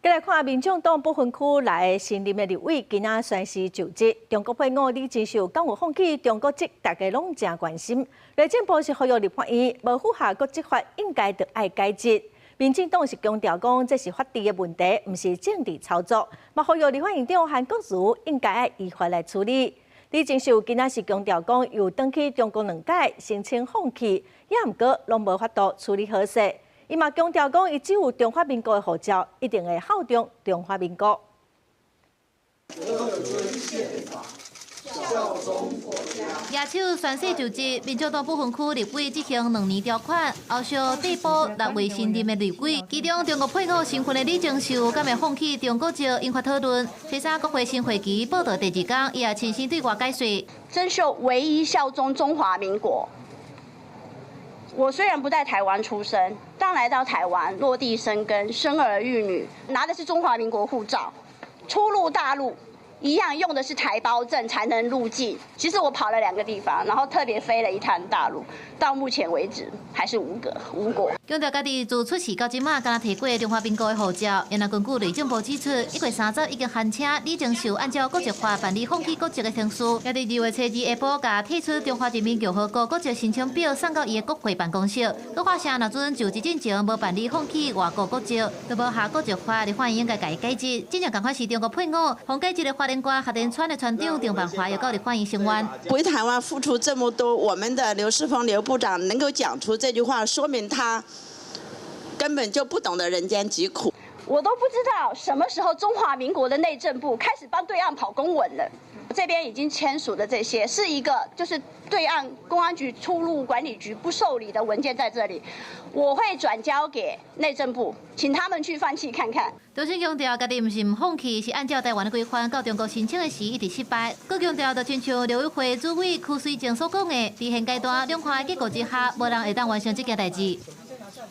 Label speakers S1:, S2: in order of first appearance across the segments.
S1: 繼來看民眾黨不分區來新任的立委，今仔宣誓就職。中國配偶李貞秀敢有放棄中國籍，大家攏誠關心。內政部是呼籲立法院，無符合國籍法，應該著愛解職。民進黨是強調講，這是法治的問題，毋是政治操作。嘛呼籲立法院長韓國瑜應該愛依法來處理。李貞秀今仔是強調講，有轉去中國兩擺，申請放棄，也毋過攏無法度處理好勢。伊嘛強調講，伊只有中華民國的護照，一定會效忠中華民國。
S2: 野手宣誓就職，民進黨不分區立委執行兩年條款，後續遞補六位新任的立委，其中中國配偶身份的李貞秀，敢會放棄中國籍，引發討論。初三國會新會期報到第二工，伊也親身對外解說。
S3: 貞秀唯一效忠中華民國。我雖然不在台灣出生，但來到台灣落地生根，生兒育女，拿的是中華民國護照，出入大陸一樣用的是台胞證才能入境。其實我跑了兩個地方，然後特別飛了一趟大陸，到目前為止還是無果無果。
S2: 強調家己自出世到這馬，敢若提過中華民國的護照。然後根據內政部指出，1月30已經函請李貞秀按照國籍法辦理放棄國籍的程序，也佇2月初二下晡，共提出中華人民共和國國籍申請表送到伊的國會辦公室。閣發現若準就職進前無辦理放棄外國國籍，都無合國籍法，立法院應該共伊解職。真正仝款是中國配偶，予解職的花蓮縣核電村的村長鄭萬華，又到立法院聲援。
S4: 為台灣付出這麼多，我們的劉世鋒劉部長能夠講出這句話，說明他根本就不懂得人間疾苦。
S3: 我都不知道什麼時候中華民國的內政部開始幫對岸跑公文了。這邊已經簽署的這些是一個，就是對岸公安局出入管理局不受理的文件在這裡，我會轉交給內政部，請他們去放棄看看。
S2: 中心強調，家己毋是毋放棄，是按照台灣的規範到中國申請的時一直失敗。閣強調，就親像陸委會主委柯水晶所講的，佇現階段兩岸的結構之下，無人會當完成這件代誌。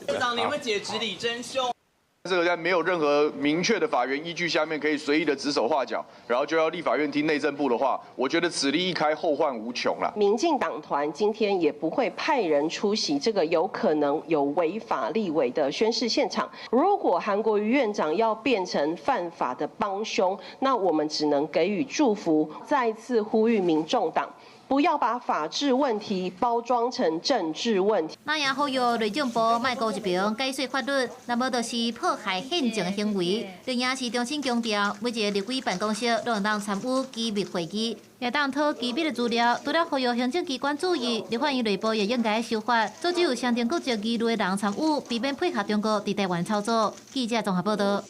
S5: 部長，你會解職李貞秀？
S6: 這個在沒有任何明確的法源依據下面，可以隨意的指手畫腳，然後就要立法院聽內政部的話，我覺得此例一開，後患無窮啦。
S7: 民進黨團今天也不會派人出席這個有可能有違法立委的宣誓現場。如果韓國瑜院長要變成犯法的幫兇，那我們只能給予祝福，再次呼籲民眾黨，不要把法治問題包裝成政治問題。
S2: 那也呼籲內政部莫孤一爿解說法律，那無就是破壞憲政的行為。另外是中心強調，每一個立委辦公室攏會當參與機密會議，會當討機密的資料。除了呼籲行政機關注意，立法院內部也應該修法，阻止有雙重國籍疑慮的人參與，避免配合中國佇台灣操作。記者綜合報道。